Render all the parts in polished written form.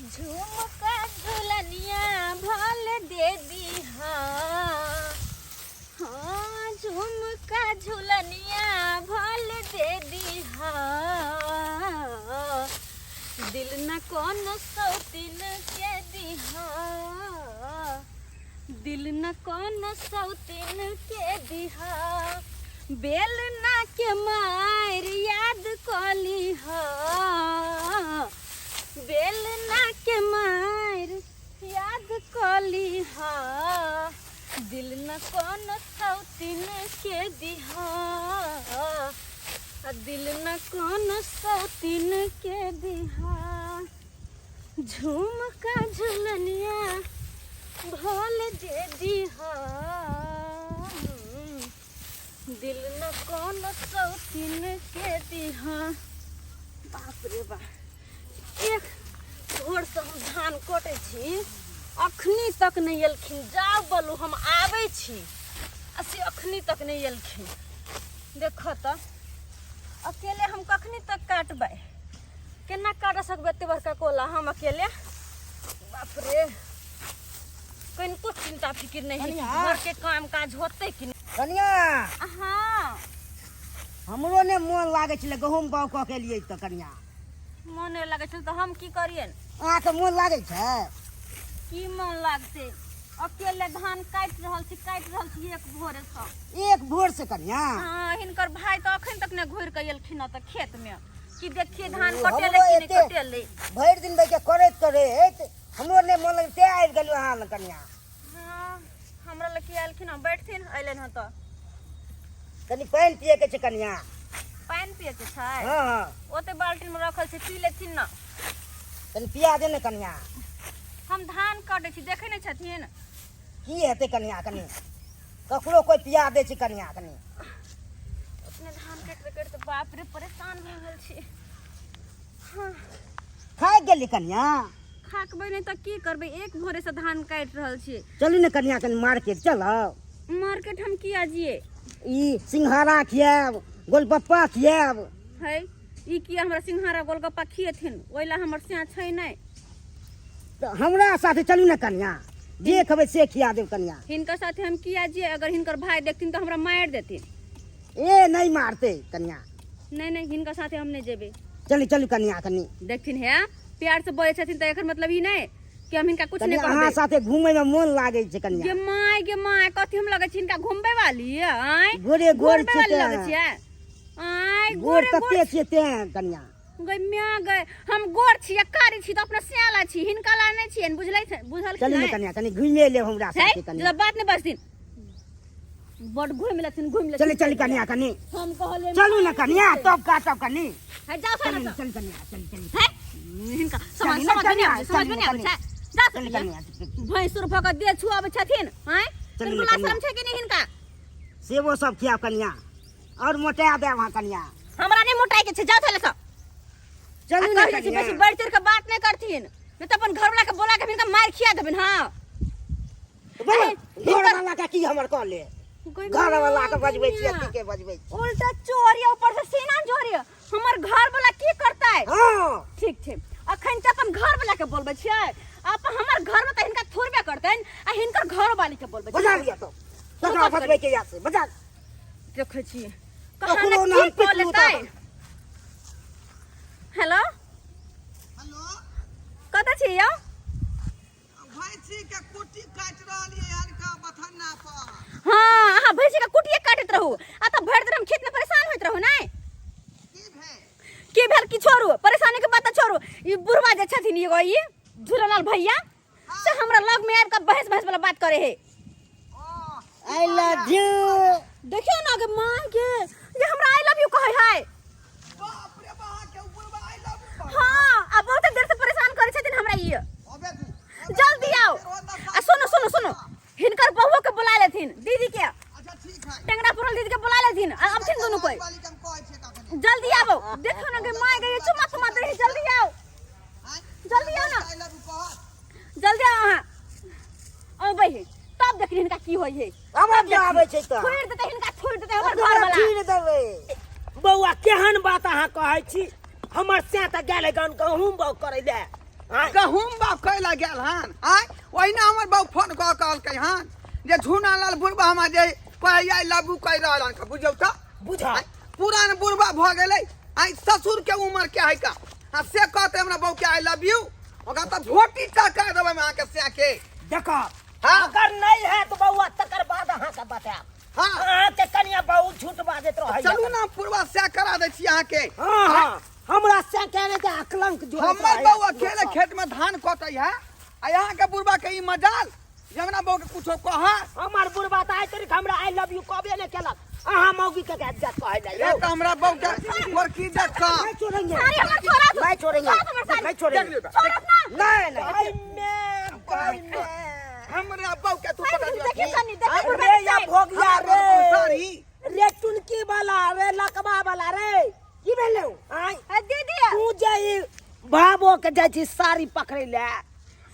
झुमका झुलनिया भल दे दीहा, हाँ झुमका झुलनिया भल दे दीहा, दिल न कौन सौतिन के दीहा, दिल न कौन सौतिन के दीहा, बेल ना के मार याद कली हा, बेलना के मार याद कली हा, दिल न कौन सौतिन के दिहा, आ दिल न कौन सौतिन के दिहा, झुमका झुलनिया भोल दे दिहा, दिल न कौन सौतिन के दिहा। बाप रे बाप, एक भोरसँ हम धान कटै छी, अखनी तक नहि एलखिन। जाउ बोलू हम आबै छी, आ से अखनी तक नहि एलखिन। देखऽ तऽ अकेले हम कखनी तक काटबै, केना काट सकबै एते बड़का कोला हम अकेले? बाप रे, कनिको चिंता फिकिर नहि है कि कनिया। घर के काम काज होतै कि नहि। कनिया। हाँ। हमरो ने मोन लागै छलै गहूम बाउ कऽ के एलियै तऽ कनिया। मोन नहि लागै छलै तऽ हम की करियनि? अहाँके मोन लागै छै? की मोन लागतै, अकेले धान काटि रहल छी, काटि रहल छी एक भोरे सँ। एक भोर से कनिया? हाँ, हिनकर भाई तऽ अखन तक नहि घुरि कऽ एलखिन हँ तऽ खेत मे कि देखिए धान ओ, कटेलै हमरो कि नहि एते कटेलै। भरि दिन बैठे करैत करैत हमरो नहि मोन लगै, तें आबि गेलहुँ अहाँ लग कनिया। हाँ, हमरा लग की एलखिन हँ, बैठथिन अयलनि हँ तऽ। कनि पानि पियके छै कनिया। पानि पियके छै? हाँ हाँ। ओते बाल्टीन मे रखल छै, पी लेथिन ने। कनि पिया दे ने कनिया। हम धान कटै छी, देखै नहि छथिन? की हेतै कनिया, कनि ककरो कोइ पिया दै छै कनिया कनि। अपने धान काटि काटि तऽ बाप रे परेशान भऽ गेल छी। हाँ। थाकि गेली कनिया? थाकबै नहि तऽ की करबै, एक भोरे से धान काटि रहल छी। चलू ने कनिया कनि मार्केट चलब। मार्केट हम किया जिए? ई सिंघाड़ा खियाएब, गोलगप्पा खियाएब। है ई किया हमरा सिंघाड़ा गोलगप्पा खिएथिन, ओहि ला हमर स्या छै नहि। तऽ हमरा साथे चलू ने कनिया, जे खेबै से खिया देब कनिया। हिनकर साथे हम किया जिए, अगर हिनकर भाई देखथिन तऽ हमरा मारि देथिन। ए नहीं मारते कनिया। नहीं नहीं, हिनकर साथे हम नहीं जेबै। चलू चलू कनिया कनि। देखथिन हे प्यार से बोले छथिन तऽ एकर मतलब ई नहीं कि हम हिनका कुछ कनि नहीं अहाँ कहबै। साथे घूमे में मोन लागे छै कनिया। गे my गे my, कथी हम लगै छी हिनका घुमबै वाली? आँय गोरे गोर घुमबै छियै वाली लगै तें। छियै? आँय गोर गोरे गोर तते छियै तें कनिया। गै म्या गै, हम गोर छी आ कारी छी तऽ अपना स्याला छी, हिनका ला नहि छियनि, बुझलै छै? बुझल चलू ने कनिया कनि घुमिए लेब हमरा है साथे कनिया। जरा बात नहि बजथिन, बड घुमि लेथिन, घुमि लेथिन। चलू चलू कनिया कनि। हम कहलियै चलू ने कनिया, तब काटब कनि। है जाउ चलू ने, चलू कनिया, चलू चलू। है हिनका समझ चलू ने समझ कनिया, नहि आबै छै, समझ चलू नहि ने आबै कनिया। छै। जा चलू सकैया। कनिया, भैंसुर भऽ कऽ देह छुआबै छथिन। आँय चलू ने बिल्कुल कनिया। शरम छै कि नहि हिनका? सेबो सब खियाब कनिया, और मोटा देब अहाँ कनिया। हमरा नहि मोटाइ के छै, जाउ थैले सँ। चलू ने कहै छी कनिया। बेसी बढ़ि चढ़ि कऽ बात नहि करथिन, नहि तऽ अपन घरवला के बोला के हिनका मारि खिया देबनि। हाँ घर वाला के की हमर कह ले, घर वाला के बजबै छी, अथी के बजबै छी। उल्टा चोरी ऊपर से सीना जोरी, हमर घर वाला की करतै? हाँ ठीक छै, अखन तऽ अपन घर वाला के बोलबै छियै, आप हमर घर में तऽ हिनका थोड़बे करतनि आ हिनकर घर वाली के बोलबै बजा लिया तो ककरा बजबै के या से बजा। देखै छी ककरो कहाँ ने हम की कऽ पिटलू लेतै। तऽ। हेलो हेलो, कतऽ छी यौ? भैंसी के कुट्टी काटि रहलियै हन का बथन्ना पर। हाँ, अहाँ भैंसी के कुटिए काटैत रहू आ तऽ भरि दिन हम खेत में परेशान होइत रहू। नहि की भेल? की भेल की छोड़ू, परेशानी के बात तऽ छोड़ू। ई बुढ़वा जे छथिन एगो ई झूलनलाल भैया, से हमरा लग में आबि कऽ बहस बहस वाला बात करे है। ओ I love you. देखियौ ना गे माँ के, ये हमरा I love you कहै है। बाप रे बाप, के बुढ़वा I love you. हाँ, आ बहुत देर से परेशान करे छथिन हमरा ई। अबे तू जल्दी आओ आ सुनो सुनो सुनो, हिनकर बहुओ के बुला लेथिन, दीदी के। अच्छा ठीक है, टेंगरा पुरल दीदी के बुला लेथिन आ अबथिन दुनू कोई। वाली के हम कहै छियै कखनी। जल्दी आबो। देखो ना गे माय गे, चुमा चुमा दे है, जल्दी आओ, जल्दी आओ ना। I love you कहत। जल्दी आओ अहाँ, अबै है तब देखली हिनका की होई है। आवाज जे आबै छै तऽ छोड़ि देतै हिनका, छोड़ि देतै हमर घर वाला। छीन देबै। बौआ केहन बात अहाँ कहै छी, हमर से तऽ गेल गन गहूम बाउग करै लए। आँय। गहूम बाप कैला गेल हन आय ओहिना हमर बाप फोन कऽ कहलकै हन जे झूना लाल बुढ़बा हमरा जे कहै I love you कहि रहल हन बुझौ तऽ बुझा आँय, पुरान बुढ़बा भऽ गेलै आइ ससुर के उम्र के है का आ से कहते हमरा बहू के I love you ओकरा तऽ झोटी चका देबै हम अहाँके से के देखो हाँ। अगर नहीं है तो बउआ तकर बाद अहाँके बतायब हाँ अहाँके कनिया बहुत झूठ बाजैत रहै चलू ना पूर्वा से करा दै छी अहाँके हाँ हाँ हमरा से कहने के अकलंक जोड़ैत हमर रहैए। बउआ अकेले खेत में धान कटै है आ अहाँके बुढ़बा के ई मजाल जे हमरा बहू के कुछो कह हमर बुढ़बा तऽ आइ तक हमरा I love you कहबे नहि केलक अहाँ मौगी के इज्जत कहै लए रे यौ तऽ हमरा बहू के गोरकी देख कऽ नहीं छोड़ेंगे साड़ी हमर छोड़ा दो। नहीं छोड़ेंगे छोड़ा हमर साड़ी। नहीं छोड़ेंगे देख लियौ छोड़त ना नहीं नहीं मैं हमरा बहू के तू पकड़ लियौ देखी कनी देखी बुढ़बा रे के या चालि। भोगिया हमरा रे बहू के साड़ी रे टुनकी वाला रे लकवा वाला रे की भेलौ आय ए, दीदी तू जे ई भाबो के जाइ छी साड़ी पकड़ै ले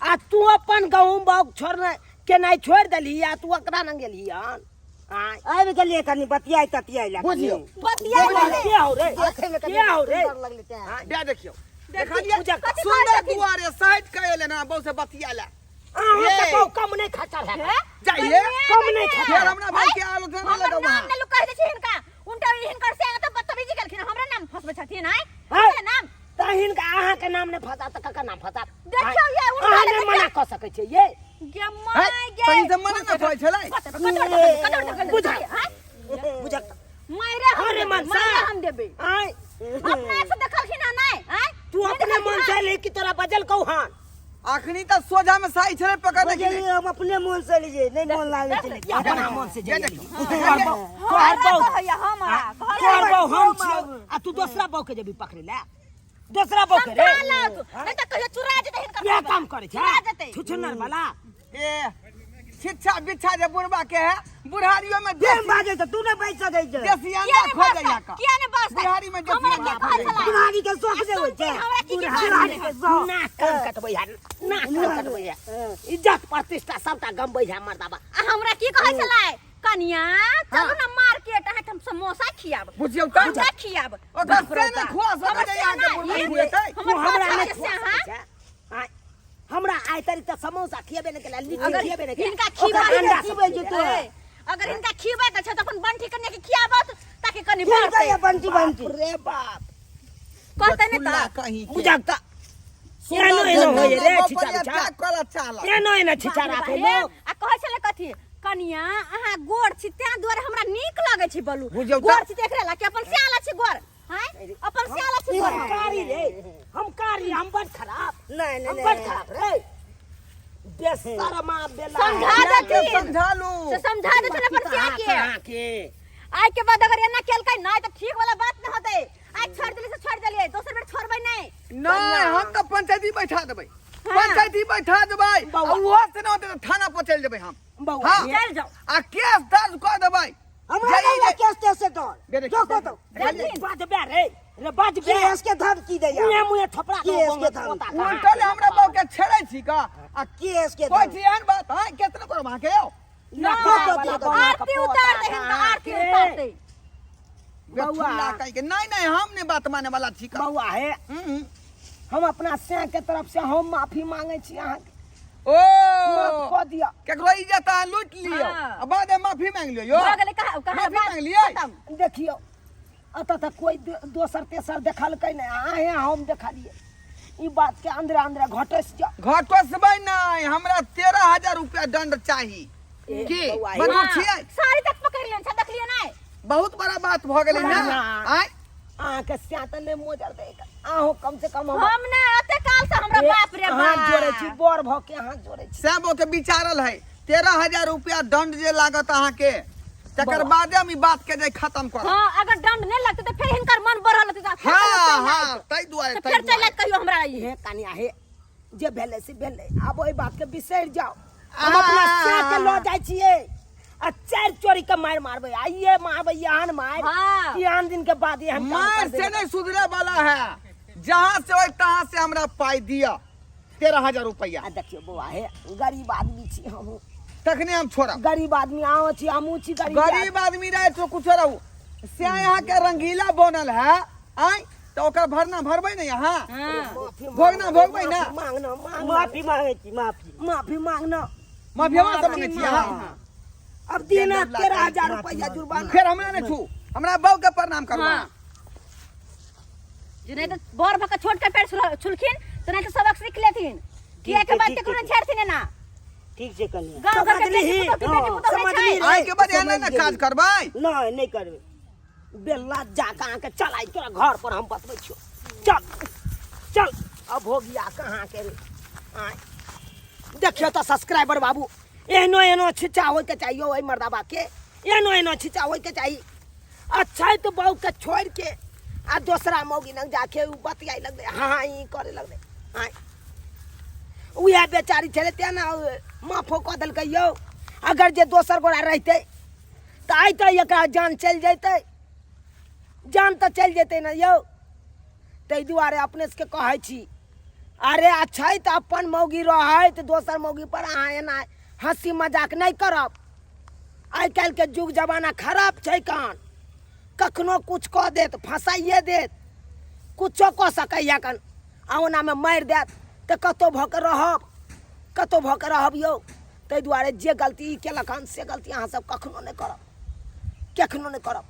आ तू अपन गहूम बाग छोड़ने केनाइ छोड़ि देलही आ तू ओकरा लग गेलही हन आय आबि गेलियै कनि बतियाइ ततियाइ लए बुझियौ बतिया के हौ रे देखैमे कनि के हौ रे सुन्दर लगलै तें दे देखियौ देखलियै पूजा कथी सुन्दर कहै छथिन? दुआरे साइड के एले ना बहू से बतिया ले अहाँ ये। के बहु कम नहि खचर है हे? जाइए कम नहि खचर फेर हमरा भाई के आलोचना हमर लगाउ नाम अहाँ ने लोग कहि दै छै हिनका उनटा हिनकर से तऽ बदतमीजी केलखिन हमरा नाम फंसबै छथिन आय हैं? हमरा नाम तऽ हिनका अहाँके नाम नहि फंसा तऽ ककर नाम फंसा देखियौ ये, उनका अहाँ देखियौ। नहि मना कऽ सकै छियै ये गे my गे सही से मना न करै छलै बुझा। बुझा बुझक मायरे हम अरे देबै, मनसा। मायरे हम देबै आय अपना से देखलखिन हँ नहि आय तू अपने मन से ले कि तोरा बजल कहू हन अखनी तऽ सोझा में साई छलै पकड़ बुझलियै देखिए हम अपने मोन से लीजिए नहीं मोन लागै छलै अपना मन से ये जाइए देखियौ। तोहर बहु तोहर हमरा बहु कहैया हमरा तोहर कहलक बहु हम छियौ आ तू दोसरा बहु के जेबी पकड़े ले दोसरा बहु के रे समझा नहीं तऽ कहियो चुरा जेतै हिनकर ये काम करे छै चुरा जेतै छुछुनर वाला ए शिक्षा बिच्छा जे बुढ़बा के है बुढ़ारियो में देह देसी बाजै तऽ तू नहि बाजि सकै छै देसी किया अंडा नहि खो जाइया बजतै का किया नहि बजतै बुढ़ारी में देसी हमरा के अंडा कहै छलै बुढ़ारी के शौक जे होइ छै हमरा की की बुढ़ारी के शौक नाक कान कटबै है नाक कान कटबै है इज्जत प्रतिष्ठा सबटा गमबै है मर्दाबा आ हमरा की कहै छलै कनिया चलू ना मार्केट अहाँके हम समोसा खियाब बुझियौ तऽ अंडा खियाब ओकरा से नहि खुआ सकै छै अहाँके बुढ़बा खुएतै तू हमरा नहि से खुआ अहाँ सकै छै आँय, हमरा आइ तरी तऽ समोसा खिएबे नहि केला लिट्टी अगर खिएबे नहि केला हिनका ओकर खिबाई अंडा खिबै सब जे खिएबै। तोरा। ए, अगर हिनका खिबै के छै तऽ अपन बंठी कन्या के खियाबत ताकि कनि की बढ़तै कहैया बंटी बंटी बाप रे बाप कहतै नहि खुला तऽ कहीं के। बुझक तऽ एनो एनो होइए रे छिचा बपरिया बिचा त्याग करऽ चाहलक। एनो एनो छिचा राखै हे, लोक आ कहै छलै कथी कनिया अहाँ गोर छी तें दुआरे हमरा नीक लगै छै बलू बुझियौ तऽ। गोर छी तऽ एकरे ला कि अपन सियाला छी गोर हैं अपन सियाला छी गोर हम कारी रे हम कारी हम बड़ खराब नहीं नहीं हम नहीं बड़ खराब रे बेशर्मा बेला समझा के देथिन समझा लू से समझा देथिन अपन सिया के कहाँ के आइ के बाद अगर एना केलकै नहि तऽ ठीक वाला बात नहि होतै आइ छोड़ि देलियै से छोड़ि देलियै दोसर बेर छोड़बै नहि नहीं हम तऽ पंचायती बैठा देबै हाँ। पंचायती बैठा देबै आ बौआ। ओहो से नहि होतै तऽ थाना पर चलि जेबै हम बौआ, हाँ। चलि जाउ आ केस दर्ज कऽ देबै हमरा जे ई नहीं जे- केस तेस से डर बे देखियौ। जो को तो देथिन बाजबे रे रे बाजबे केस के धमकी दैया मुँहे मुँहे थपड़ा केस के धमकी। उल्टल हमरा बहू के छेड़ै छी का आ केस के कोइ धमकी छी एहन बात है केतना करब अहाँके यौ आरती उतारतै हिनका आरती उतारतै बौआ। बेथुल्ला कहि के नहीं नहीं हम नहीं बात माने वाला छी का बौआ हे हम्म। हम अपना सैं के तरफ से हम माफी मांगे छी अहाँके ओ माफ कऽ दिअ केकरो इज्जत अहाँ लूटि लियौ हाँ। आ बाद में माफी मांगि लियौ यौ भऽ गेलै कहा कहा माफी बात मांगि लियै खतम देखियौ एतऽ तऽ कोइ दोसर तेसर देखलकै नहि अहें हम देखलियै ई बात के अंदरे अंदरे घटस जाओ घटोसबै नहि हमरा 13,000 रुपया दंड चाही ए, की बौआ, मजबूर हाँ, छियै साड़ी तक पकड़ि लेने छै देखलियै नहि बहुत बड़ा बात भऽ गेलै ने ना। आँय अहाँके स्यात नहि मोजर दै अहूँ कम से कम हम हम नहि एते काल से हमरा बाप रे हाथ बाप जोड़ै छी बड़ भऽ के हाथ जोड़ै छी सैबो के विचारल है 13,000 रुपया दंड जे लागत अहाँके तकर बौआ। बादे हम ई बात के जे खत्म करब हाँ अगर दंड नहीं लगते तो फिर हिनकर मन बढ़ल होतै तऽ फेर हाँ कहियो चलि हाँ आयत। ताहि दुआरे तऽ ताहि फेर चलि दुआरे आयत कहियो हमरा ई हे कनिया हे जे भेलै से भेलै आब ओहि बात के बिसरि जाओ हम अपना सैं के लऽ जाइ छियै आ चारि चोरी के मारि मारबै आ ये मारबै एहन मारि हाँ। कि आन दिन के बाद एहन काम मार करबै। से नहीं सुधरे वाला है जहाँ से हो तहाँ से हमरा पाई दिया 13,000 रुपया आ देखियौ बौआ हे गरीब आदमी छी हमहूँ तखने हम छोड़ब गरीब आदमी अहाँ छी हमहूँ छी गरीब गरीब आदमी रहे तो कुछ रहू से यहाँ के रंगीला बनल है आय तो तऽ ओकर भरना भरबै ने अहाँ? हाँ। माफी भोगना भोगबै ना? माफी मांगना, मांगना। माफी मांगे छी, माफी। माफी मांगना। माफिया से मांगै छी अहाँ? अब देना 13,000 रुपया जुर्माना। फेर हमरा नहि छू, हमरा बहू के प्रणाम करू। हाँ। जे नहीं तो बड़ भऽ के छोट के पैर छुलखिन तऽ नहीं तो सबक सीख लेथिन कि ठीक एके छै, बात ठीक केकरो छै। नहि छेड़थिन एना। ठीक छै कनिया। गाँव घर के समझली? बेटी पुतोह के बेटी पुतोह नहि समझली? छै। आइ के बाद एना ने काज करबै। नहि, नहि करबै। बेला जा कऽ अहाँके चल आइ तोरा घर पर हम बतबै छियौ। चल चल, अब हो गया कहाँ के रे। आँय देखियौ तऽ सब्सक्राइबर बाबू, एहनो एहनो छिच्चा होइके चाहिए ओहि मर्दाबा के, एहनो एहनो छिच्चा होइके चाही। अच्छा तऽ बहू के छोड़ि के आ दोसरा मौगी लग जाके उ बतियाइ लगलै, हाँ हाँ ई करे लगलै। आँय उएह बेचारी छलै तेँ ने माफो कऽ देलकै यौ। अगर जे दोसर गोरा रहितै तऽ आइ तऽ एकरा जान चलि जैतै, जान तऽ चलि जेतै ने यौ। ताहि दुआरे अपने सबके कहै छी, अरे अच्छा तऽ अपन मौगी रहै तऽ दोसर मौगी पर अहाँ एना हँसी मजाक नहि करब। आइ काल्हिके युग जमाना खराब छै, कान कखनो कुछ कऽ देत, फँसाइए देत, कुछो कऽ सकैए कन, आ ओनामे मारि देत तऽ कतहु भऽ कऽ रहब, कतहु भऽ कऽ रहब यौ। ताहि दुआरे जे गलती ई केलक हन से गलती अहाँ सब कखनो नहि करब, कखनो नहि करब।